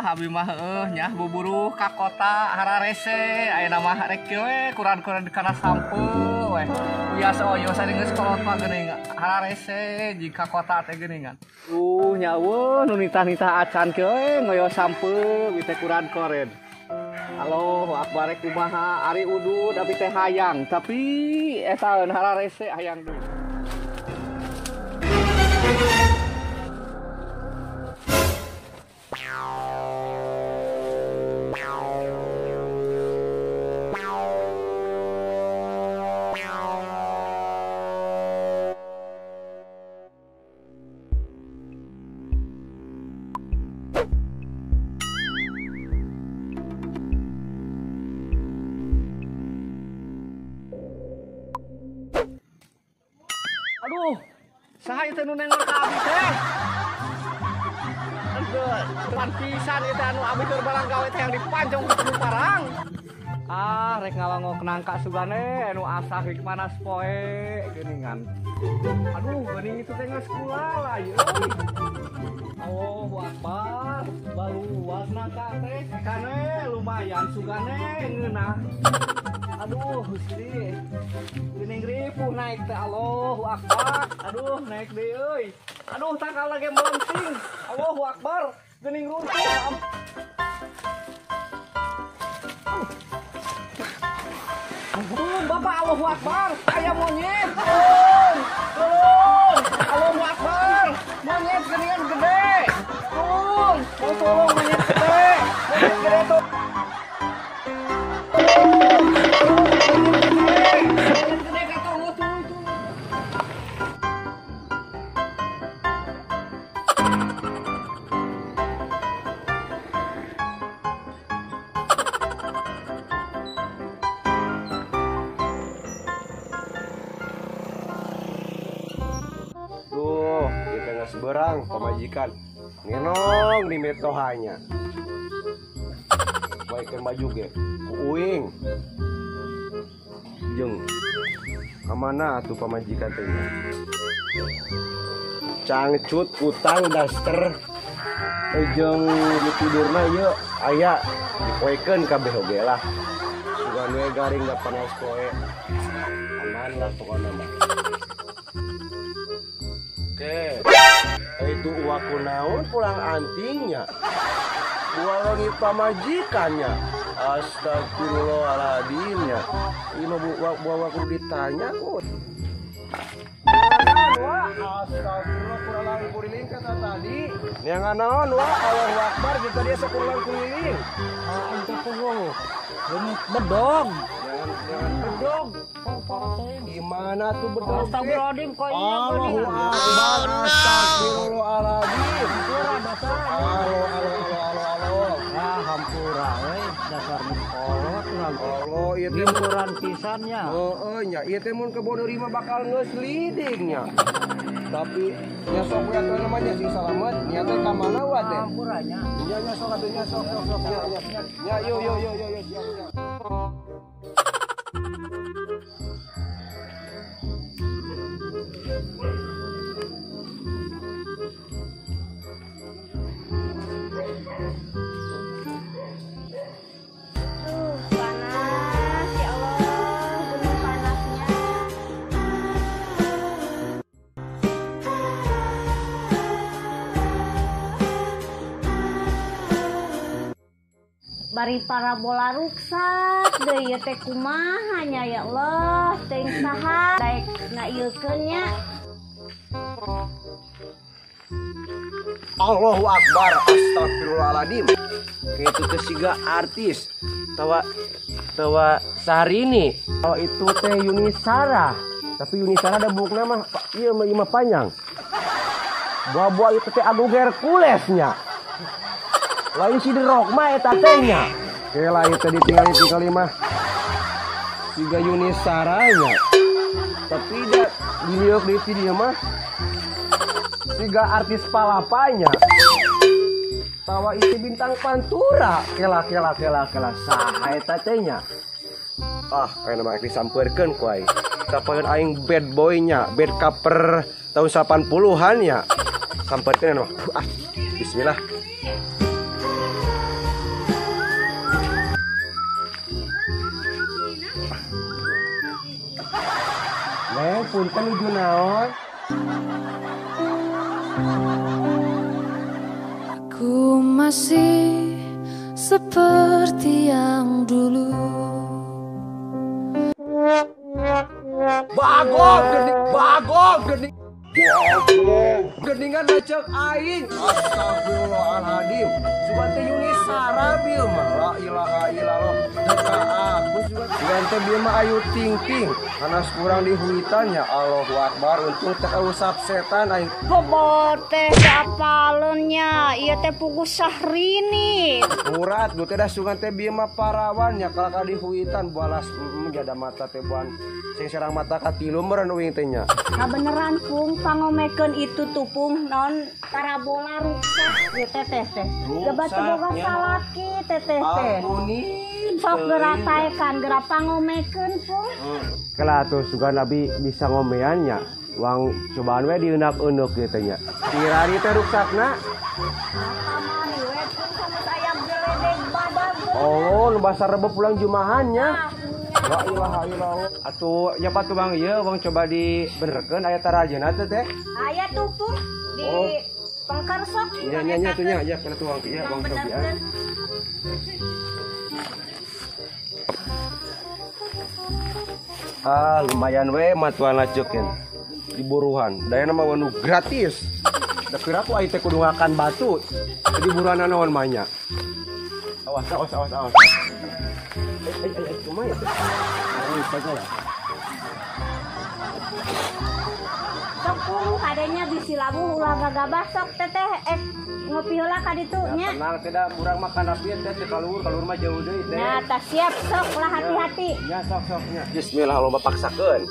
Abi mah heueuh nya buburu ka kota hararese ayeuna mah rek kieu we kuran-kuran kana sampeu we. Biasa oyo sari geus kolot mah geuning hararese jika kota teh geuningan. Nya eueuh nu nitah-nitah acan kieu we ngoyo sampeu bi teh kuran koren. Allahu akbar rek kumaha ari udud abi teh hayang tapi eta hararese hayang deui. Aduh, saha ieu teh nu nengok ka abi teh? Aduh, teman pisan ieu teh anu abi keur barang gawe teh yang dipanjong ku parang. Ah, rek ngalongok nangka sugane anu asah rek panas poe geuningan. Aduh, geuning itu teh geus kula ieu. Allahu akbar, baluas nangka teh kane lumayan sugane ngeunah. Aduh, Gusti. Geuning ripuh naik teh Allahu akbar. Aduh, naik deui euy. Aduh, tangkal lagi melenting. Allahu akbar. Geuning runtuh. Tolong Bapak, Allahu akbar. Aya monyet. Tolong. Tolong. Allahu akbar. Monyet geuningan gede. Tolong. Oh, tolong monyet gede. Monyet gede tuh. Tuh, kita nggak seberang pemajikan ngenong di metohanya. Baikan baju ge, uing. Jeung, kemana tuh pemajikan teh? Cangcut utang daster, jeung tidurna ieu aya dipoekeun kabeh oge lah. Sugan we garing da panas poe. Aman lah pokona mah. Oke, itu uaku naon pulang antingnya, buah lagi pamajikannya, astagfirullahaladzimnya, ini mah buah aku ditanya kok. Astagfirullah kurang kuriling kata tadi. Yang naon wah Allahu Akbar kita dia sekurang kuriling. Ah, ente punggung. Bedog. Jangan bedog. Gimana tuh bedog? Astagfirullahaladzim kok iya Allahu Akbar astagfirullahaladzim. Halo halo halo halo halo. Ah, hampura. Hampura euy dasar kolot urang teh. Allah ieu teh Limpuran pisan nya. Heeh nya ieu teh mun kebon mah bakal geus liding nya. Tapi nya sok we atuh namanya sing salamet nya teh ka mana wa teh? Hampura nya. Nya nya sok atuh nya sok sok sok nya nya. Nya yo yo yo yo yo siap siap. Panas ya Allah, gunung panasnya. Bari parabola ruksak deui ieu teh kumaha nya ya Allah, teuing saha daek ngaieukeun nya. Allahu Akbar, astagfirullahaladzim. Kayak itu teh siga artis. Tawa tawa Syahrini. Oh itu teh Yuni Sarah. Tapi Yuni Sarah ada bukna mah ieu mah ieu mah panjang. Buah-buah itu teh Agung Hercules nya. Lain si The Rock mah eta teh nya. Kela ieu teh ditinggali-tinggali mah siga Yuni Sarah nya. Tapi da diliuk deui ti dieu mah siga artis palapanya. Tawa itu bintang pantura. Kela kela kela kela saha eta teh nya. Ah, kayak nama disampeurkeun ku aing. Tapaeun aing bad boy nya, bad cover tahun 80-an nya. Sampeurkeun mah. Ah, bismillah. Neng, punten nuju naon? Aku masih seperti yang dulu. Bagong, gening, bagong, gening, geningan lecek aing. Astagfirullahaladzim. Sugan teh Yuni Sarah bieu mah. La ilaha illallah. Deka aku sugan teh bieu mah ayu ting ting. Panas kurang dihuitan nya. Allahu Akbar. Untung teh usap setan aing. Bobot teh apaleun nya. Ieu teh puguh Syahrini. Murat, du teh dah sugan teh bieu mah parawan nya kalaka dihuitan balas jada mata teh buan sing serang mata katilu meureun uing teh nya. Kabeneran pung pangomekeun itu tuh pung non parabola ruksak ieu teteh teh. Gebat teu boga salaki teteh teh. Ampunin. Sok geura taekan geura pangomekeun pung. Kela atuh sugan abi bisa ngomean nya. Wang cobaan we dieunak-euneuh kieu teh nya. Tirari teh ruksakna. Kamari we pung sama ayam geledek badag. Oh, nu basa rebe pulang jumahan nya. La ilaha illallah. Atuh nya patuh Bang ieu Bang coba dibenerkeun aya tarajena teh teh. Aya tuh pung di pengker sok. Nya nya nya tuh nya ya kana tuang ieu Bang cobian. Ah, lumayan we matuan lacekeun. Diburuhan. Dayana mah wanu gratis. Da pira ku aing teh kudu ngakan batu. Jadi buruan naon mah nya. Awas awas awas awas. Eh, kumaha ya teh? Oh, saja lah. Sok pung kadenya bisi labuh ulah gagabah sok teteh ngopi heula ka ditu nya. Tenang teh da urang mah kana pieu teh teu kaluhur, kaluhur mah jauh deui teh. Nya tah siap sok lah hati-hati. Nya sok sok nya. Bismillah loba paksakeun.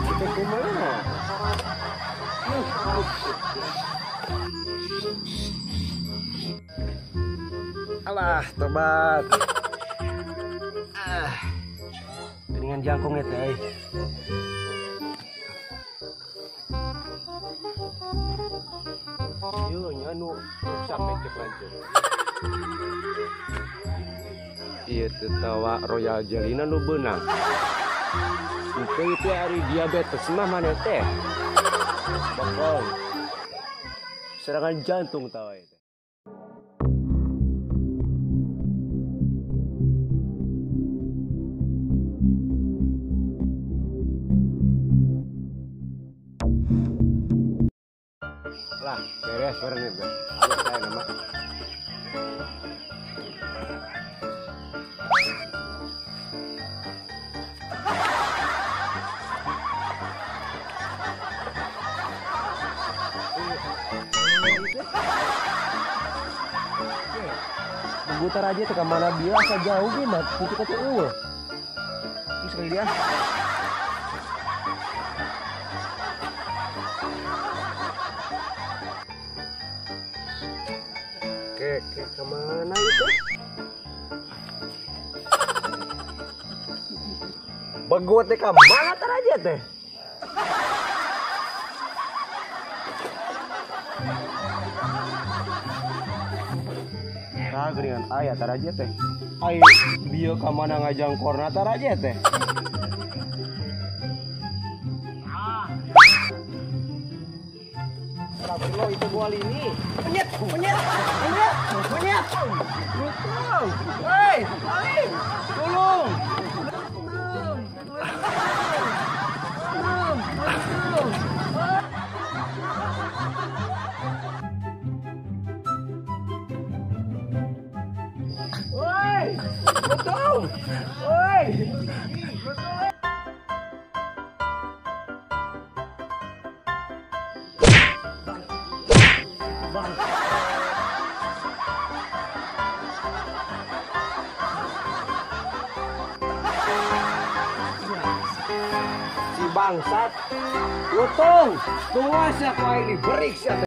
Itu kumaha? Alah, tobat. Ah. Geningan jangkung ya teh. Yo nya nu sampai cek lanjut. Ieu teh tawa Royal Jelly-na nu beunang. Itu itu ari diabetes mah maneh teh. Bokong. Serangan jantung tawa itu. Lah, beres bareng nih, Bro. Aduh, saya nama. Begut taraje teh ka mana biasa jauh ge mah kitu teh eueuh. Terus sekali dia. Ke kemana itu? Begut teh ka mana taraje teh? Tah geuningan aya taraje teh. Ai bieu ka mana ngajangkorna taraje teh. Astagfirullah itu gua lini. Penyet, penyet, penyet, penyet. Lutung. Hei, aing, tolong. Tolong. Tolong. Woi, lutung. Woi. Si bangsat, lutung, tunggu siapa ini berik siapa.